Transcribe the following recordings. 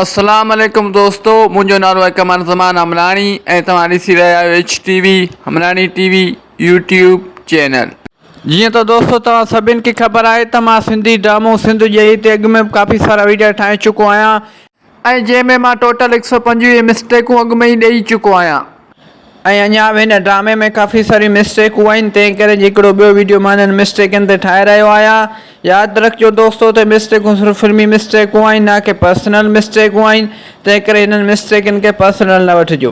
اسلام عليڪم دوستو منهنجو نالو آهي قمر زمان حملاڻي ۽ توهان ڏسي رهيا آهيو H T V Hamlani T V YouTube channel. جيئن ته دوستو توهان سڀن کي خبر آهي ته مان سنڌي ڊرامو سنڌ ڄئي تي اڳ ۾ به ڪافي سارا ويڊيا ٺاهي چڪو آهيان ۽ جنهن ۾ مان ٽوٽل 125 مسٽيڪون اڳ ۾ ئي ڏئي چڪو آهيان. ۽ اڃا به هن ڊرامي ۾ ڪافي ساريون مسٽيڪون آهن تنهن ڪري هڪڙو ٻيو ويڊيو مان انهن مسٽيڪن تي ٺاهي رهيو آهيان ياد رکجو دوستو ته مسٽيڪون صرف فلمي مسٽيڪون آهن نه ڪي پرسنل مسٽيڪون آهن تنهن ڪري هنن مسٽيڪن کي پرسنل نه وٺجو.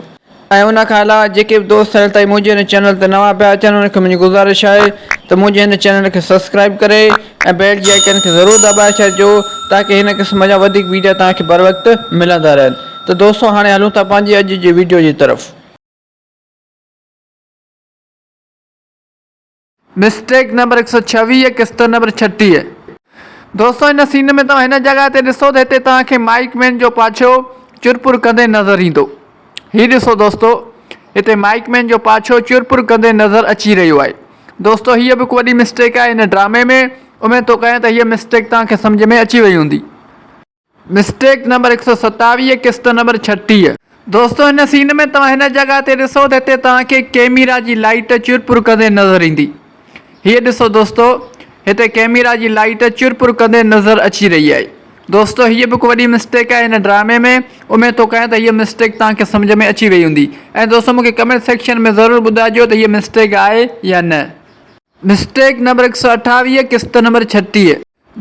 ۽ ان کان علاوه جيڪي به دوست هيل تائين منهنجي هن چينل تي نوان پيا اچن انهن کي منهنجي گذارش آهي ته منهنجي هن چينل کي سبسڪرائب ڪري ۽ بيل جي آئيڪن کي ضرور دٻائي ڇڏجو تاڪه هن قسم جا وڌيڪ ويڊيا توهان کي بروقت ملندا رهن. ته دوستو هاڻي هلون ٿا پنهنجي اڄ جي ويڊيو جي طرف. مسٽيڪ نمبر 126 قسط نمبر 36. دوستو هن سين ۾ توهان هن جڳهه تي ڏسو ته هتي توهان کي مائيڪ مين جو پاڇو چرپر ڪندي نظر ايندو. هي ڏسو دوستو هتي مائيڪ مين جو پاڇو چرپر ڪندي نظر اچي رهيو آهي. دوستو هيء به هڪ وڏي مسٽيڪ آهي هن ڊرامي ۾ اميد ٿو ڪيان ته هيء مسٽيڪ توهان کي سمجهه ۾ اچي وئي هوندي. مسٽيڪ نمبر 127 قسط نمبر 36. دوستو هن سين ۾ توهان هن جڳهه تي ڏسو ته هتي توهان کي ڪيميرا جي لائيٽ چرپر ڪندي نظر ايندي. هيء ڏسو دوستو هتي ڪيميرا جي لائيٽ چرپر ڪندي نظر اچي رهي آهي. دوستو هيء به هڪ وڏي مسٽيڪ آهي هن ڊرامي ۾ اميد ٿو ڪيان ته هيء مسٽيڪ توهان کي سمجهه ۾ اچي وئي هوندي ۽ دوستو مون کي ڪمينٽ سيڪشن ۾ ضرور ٻڌائجو ته هيء مسٽيڪ آهي يا نه. مسٽيڪ نمبر 128 قسط نمبر 36.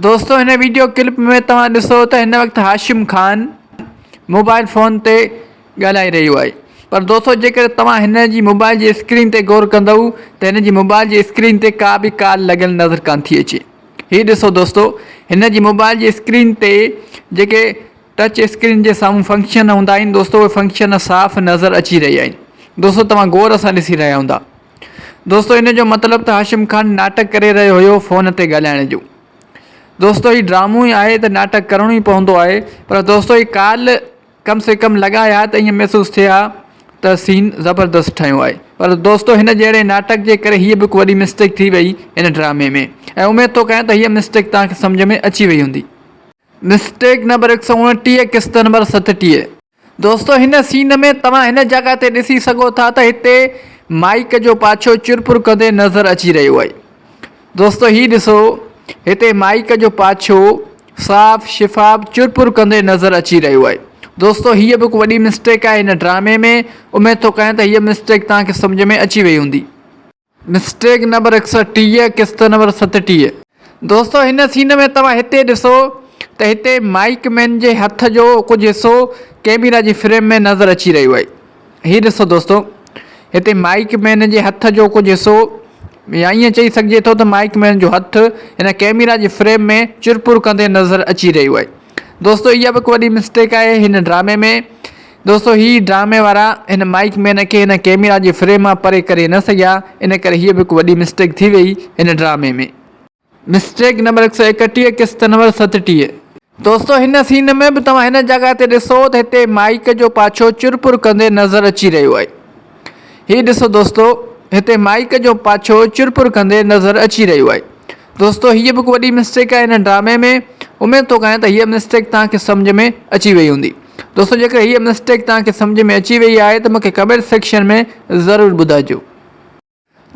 دوستو هن ويڊيو ڪلپ ۾ توهان ڏسو ته هن وقت هاشم خان موبائل فون تي ڳالهائي رهيو آهي پر دوستو جيڪڏهن توهان هن جي موبائل جي اسڪرين تي غور ڪندؤ ته هن جي موبائل جي اسڪرين تي ڪا به ڪال لڳل نظر ڪانه ٿي اچي هي ڏسو دوستو هن جي موبائل جي اسڪرين تي جيڪي ٽچ اسڪرين جي سامهون فنڪشن هوندا آهن دوستو اهي فنڪشن صاف نظر اچي رهيا آهن دوستو توهان غور سان ڏسي رهيا هوندا دوستو ان جو مطلب ته هاشم خان ناٽڪ ڪري رهيو هيو فون تي ڳالهائڻ جو دوستو هي ڊرامو ئي آهي ته ناٽڪ ڪرڻو ئي پوندو آهي پر دوستو هي ڪال ڪم سي ڪم لڳائي ها ته ائين محسوس ٿئي ها ته سين زبردست ٺهيو آهي پر دوستو هن جهڙي ناٽڪ جي ڪري هيء به هڪ وڏي مسٽيڪ ٿي وئي هن ڊرامي ۾ ۽ اميد ٿو ڪيان ته هيء مسٽيڪ توهان کي سمجهه ۾ اچي وئي هوندي. مسٽيڪ نمبر 129 قسط نمبر 37. دوستو هن سين ۾ توهان هن جڳهه تي ڏسي سگهو ٿا ته هتي مائيڪ جو پاڇو چرپر ڪندي نظر اچي رهيو آهي. دوستو هي ڏسو هتي مائيڪ جو پاڇو صاف شفاف چرپر ڪندي نظر اچي رهيو آهي. دوستو هيء به هڪ وڏي مسٽيڪ آهي هن ڊرامي ۾ اميد ٿو ڪيان ته هيء مسٽيڪ توهان کي سمجهه ۾ اچي وئي هوندي. مسٽيڪ نمبر 130 قسط نمبر 37. دوستو هن سين ۾ توهان هتي ڏسو ته هتي مائيڪ مين جي هٿ جو ڪجهه حصو ڪيميرا جي فريم ۾ نظر اچي رهيو آهي هي ڏسو دوستو هتي مائيڪ مين جي هٿ جو ڪجهه حصو يا ائين چئي سگهجي ٿو ته مائيڪ مين جو هٿ هن ڪيميرا جي فريم ۾ چرپر ڪندي نظر اچي رهيو آهي دوستو اها به هڪ وڏي مسٽيڪ آهي هن ڊرامي ۾ دوستو هي ڊرامي وارا هن مائيڪ مين کي هن ڪيميرا جي فريم مان پري ڪري نه سگهيا ان ڪري هيء به هڪ وڏي مسٽيڪ ٿي وئي هن ڊرامي ۾. مسٽيڪ نمبر 131 قسط نمبر 37. دوستو هن سين ۾ به توهان هن جڳهه تي ڏسو ته هتي مائيڪ جو پاڇو چرپر ڪندي نظر اچي رهيو آهي. هي ڏسو دوستو هتي مائيڪ جو پاڇو چرپر ڪندي نظر اچي رهيو آهي. دوستو هيء به هڪ وڏي مسٽيڪ آهي هن ڊرامي ۾ اميد ٿو ڪيان ته هيء مسٽيڪ توهان کي سمجهه ۾ اچي وئي هوندي. دوستو جيڪڏهن هيء مسٽيڪ توهان کي سمجهه ۾ اچي وئي آهي ته مونکي ڪمينٽ سيڪشن ۾ ضرور ٻڌائجو.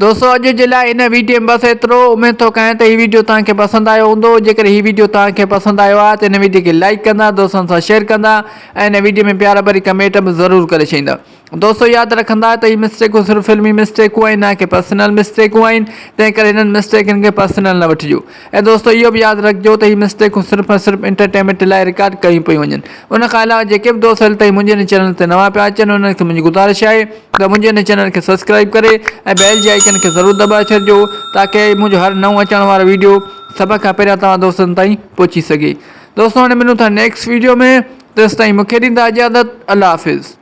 دوستو اڄ جي لاء هن ويڊيو ۾ بس ايترو اميد ٿو ڪيان ته هي ويڊيو توهان کي پسند آيو هوندو جيڪڏهن هي ويڊيو توهان کي پسند آيو آهي ته هن ويڊيو کي لائيڪ ڪندا دوستن سان شيئر ڪندا ۽ هن ويڊيو ۾ پيار ڀري ڪمينٽ به ضرور ڪري ڇڏيندا. دوستو ياد رکندا ته هي مسٽيڪون صرف فلمي مسٽيڪون آهن نه ڪي پرسنل مسٽيڪون آهن تنهن ڪري هنن مسٽيڪن کي پرسنل نه وٺجو ۽ دوستو اهو به ياد رکجو ته هي مسٽيڪون صرف ۽ صرف انٽرٽينمينٽ لاء رڪارڊ ڪيون پيون وڃن ان کان علاوه جيڪي به دوست هيل تائين منهنجي هن چينل تي نوان پيا اچن انهن کي منهنجي گذارش آهي ته منهنجي هن چينل کي سبسڪرائب ڪري ۽ بيل جي آئيڪن کي ضرور دٻائي ڇڏجو تاڪه منهنجو هر نئون اچڻ وارو ويڊيو سڀ کان پهريان توهان دوستن تائين پهچي سگهي دوستو هاڻي ملون ٿا نيڪسٽ ويڊيو ۾ تيستائين مونکي ڏيندا اجازت الله حافظ.